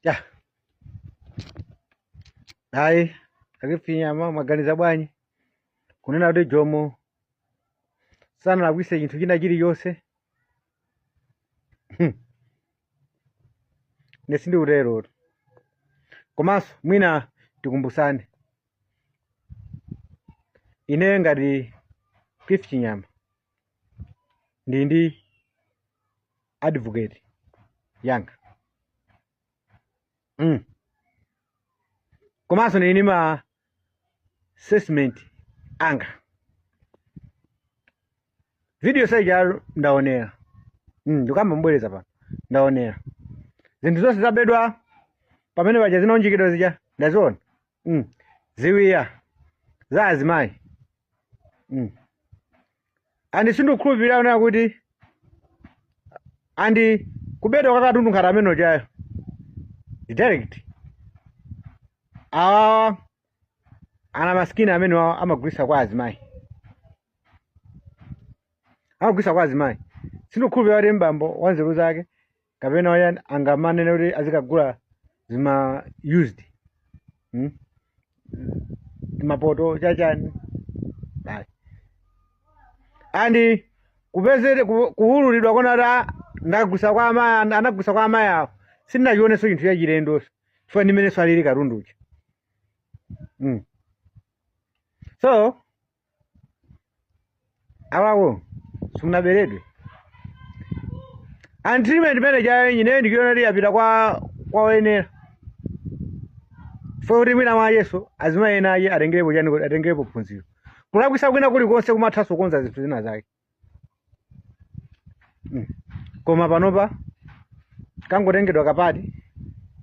Ya, ayi, a Cliff Chinyama, mwaganiza bwanji kunena kuti Jomo sanalakwise chinthu china chilichonse? Ine sindikutero. Komanso mwina tikumbusane, ine ngati Cliff Chinyama ndili ndi advocate yanga, Komanso ndili ndi ma assessment anga. Video saija ndaonera, ndikamba mbwereza pano, ndaonera zinthu zonse zabedwa pamene paja, zinaunjikidwa zija ndaziona, Ziwiya za azimayi, And sindikukhulupirira kunena kuti and kubedwa kwa katundu ngati amene ujayo direct awawa ana maskini amene wawo amagulisa kwa azimayi, amagulisa kwa azimayi. Sindikukhulupirira kuti mbambo wa nzeru zake kapena wayani angamanene kuti azikagula zima used, Mapoto chachani, ayi. And kupezere kuwululidwa kona kuti ndagulisa kwa amayi, anagulisa kwa amayi awo, sindinachionenso chinthu chachilendonso chifukwa ndimenenso alili katunducha, So awawo simunaberedwe. And treatment imene chayo ineyo ndikuiona kuti yapita kwa oyenera, chifukwa kuti mwina mwayeso azimayi ena aye atengerepo chani kuti atengerepo phunziro. Kulakwisa kwina kulikonse kumathanso kukonza zinthu zina zake, Koma panopa kangotengedwa kapati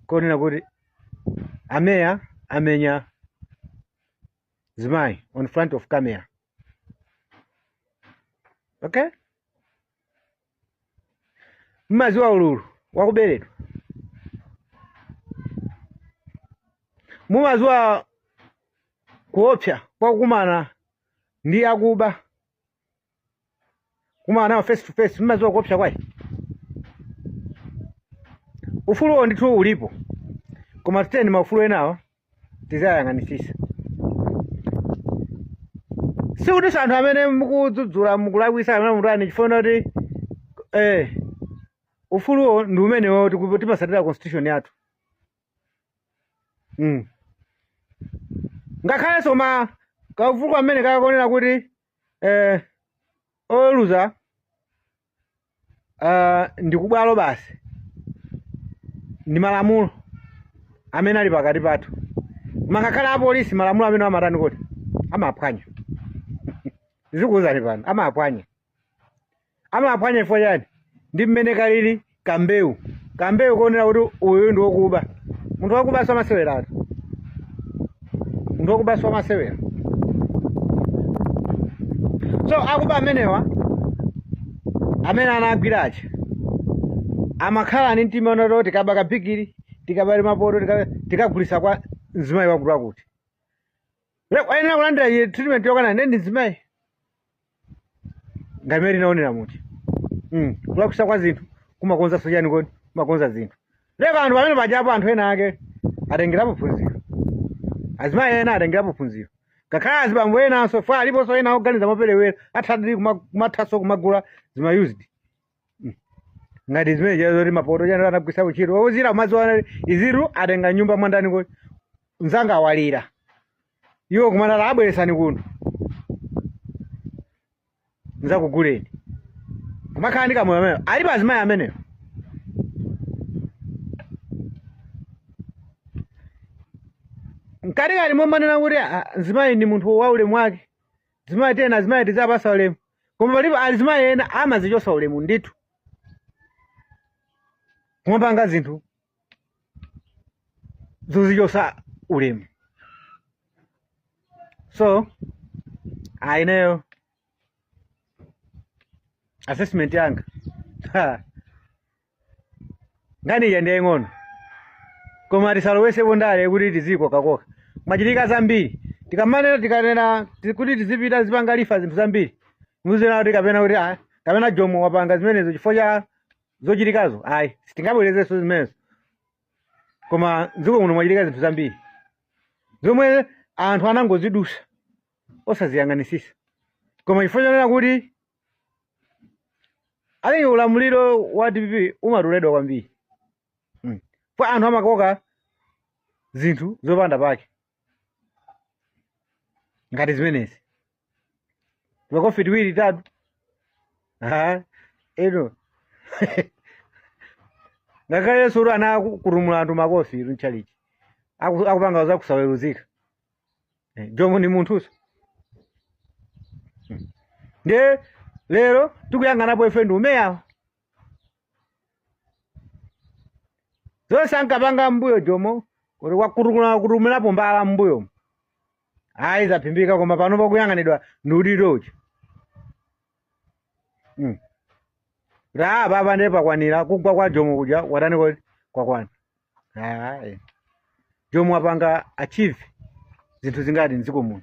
konena kuti ameya amenya zimayi on front of camera. Okay, mmaziwa ululu wakuberedwa, mumaziwa kuopsa kwa kukumana ndi akuba, kumana nawo face to face, mmaziwa kuopsa kwake. Ufuluwo ndithu ulipo, koma titeni maufulu enawa tizayang'anisisa. Sikutinso anthu amene mukudzudzula mukulakwisa amene mutani, chifukwa kuti ufuluwo ndi umenewo, timasatira constitution yathu, Ngakhalenso ma kaufulu amene kakonena kuti oweruza ndi kubwalo basi, ndi malamulo amene ali pakati pathu. Koma ngakhale apolisi malamulo amene amatani kuti amaphwanya, ndikuwuzani pano, amaphwanya. Amaphwanya chifukwa chani? Ndi mmene kalili kambewu, kambewu kuonera kuti uyu ndi wokuba. Munthu wakuba samaseweratu, munthu wakuba samasewera. So akuba amenewa amene anagwira aja amakhala ndi mtima unati tikaba kabigiri, tikaba mapoto, tikagulisa kwa mzimayi wakuti wakuti. Ayenera kulandira iye treatment yokana ndi mzimayi ngati mmene tinaonera muti, Kulakwisa kwa zinthu kumakonzanso chani kodi? Kumakonza zinthu. Lero anthu pamene pajapo anthu ena ake atengerapo phunziro, azimayi ena atengerapo phunziro, ngakhale azibambo enanso fa aliponso ena oganiza moperewera, athadiri kumathanso kumagula zima used, Ngati zimene chazo zoti mapoto chani anagwisa ntchito ozira kumadziwa iziru atenga nyumba mwandani kodi mzanga awalira iwo kumanala abweresani kuno nzakuguleni, kumakhala ndi kamoyo amenewo. Alipo azimayi amenewo. Mkatikati momanena kuti mzimayi ndi munthu wa ulemu wake, zimayi tena azimayi tizapasa ulemu, koma palipo azimayi ena amazichosa ulemu ndithu, kumapanga zinthu zozichosa ulemu. So ineyo assessment yanga, nkhani ija ndi yaying'ono, koma tisalowese ndale kuti tizikokakoka. Machitika zambiri tikamanena, tikanena kuti tizipita zipanga lifa zinthu zambiri, muzena kuti kapena kuti kapena Jomo wapanga zimenezo chifukwa cha zochitikazo. Ayi, sitingabwerezenso zimenezo. Koma mdziko muno mwachitika zinthu zambiri zomwe anthu anangozidusa osaziyang'anisisa, koma chifukwa chonena kuti ali ulamuliro wa DPP umatoledwa kwambiri, Kwa anthu amakoka zinthu zopanda pake ngati zimenezi, makofi tiwiri tatu. Aha, eno ngakhale Yesu kuti anakutumula anthu makofi iru mchalichi akupanga za kusaweruzika. Jomo ni munthuso. Ndiye lero tikuyang'anapo ife ndi umeyawo zonse ankapanga mbuyo Jomo kuti wakutukula kutumulapo mbala mbuyo ayi zaphimbika, koma pano pakuyang'anidwa ndi udindo uja. Ra baba ndiye pakwanira kugwa kwa Jomo kuja watani kodi kwakwana. Ayi. Jomo apanga achieve zinthu zingati mdziko muno?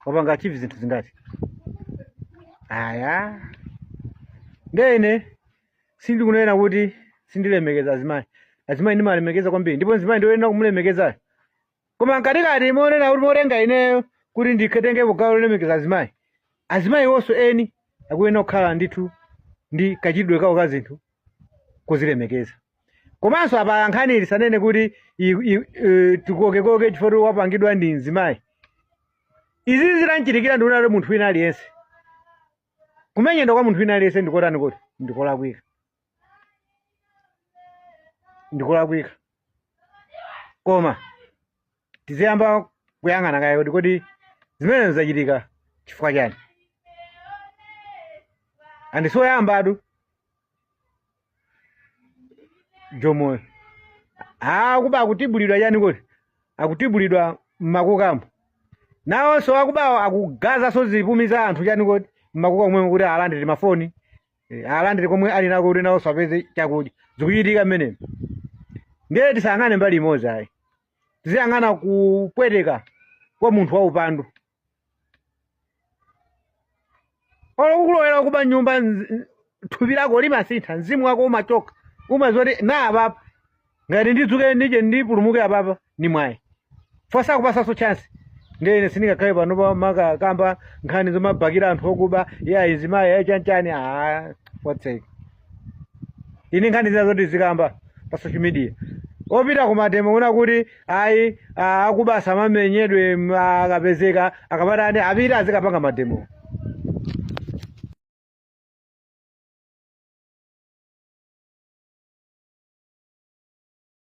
Wapanga achieve zinthu zingati? Aya, ndene sindikunena kuti sindilemekeza azimayi. Azimayi ndimalemekeza kwambiri, ndipo mzimayi ndiwoyenera kumulemekezayo, koma mkatikati monena kuti motenga ineyo kuti ndikatenge gawo lolemekeza azimayi, azimayi wonso eni akuyenera kukhala ndithu ndi kachitidwe kawo ka zinthu kuzilemekeza. Komanso apa nkhani lisanene kuti tikokekoke chifukwa wapangidwa ndi mzimayi. Izi zitanchitikira ndikunena munthu wina aliyense, kumenyedwa kwa munthu wina aliyense ndikotani kuti ndikolakwika, ndikolakwika. Koma tiziyamba kuyang'ana kaye kuti kodi zimenezo zachitika chifukwa chani? Andisoyambatu Jomoyo akuba akutibulidwa chani kuti akutibulidwa mmakukamo, nawonso akubawo akugazaso zipumi za anthu chani kuti mmakuka omwemo kuti alandire mafoni, alandire komwe ali nako kuti nawonso apeze chakudya. Zikuchitika mmenemo. Ndiye tisayang'ane mbali imodzi ayi, tiziyang'ana kupweteka kwa munthu wa upandu. Olo kukulowera kuba nyumba, thupi lako limasintha, mzimu wako umachoka, umazoti na apapa ngati ndidzuke nije ndipulumuke apapa ni mwayi fosa kupasaso chance. Ndiye ine sindingakhale pano pa makakamba nkhani zomabakira anthu okuba ya izimayi ya chanchani. Ah, fotsek, ine nkhani zina zoti zikamba pa social media opita kumatemo kuna kuti ayi, akuba asamamenyedwe, akapezeka akapatani apite azikapanga mademo.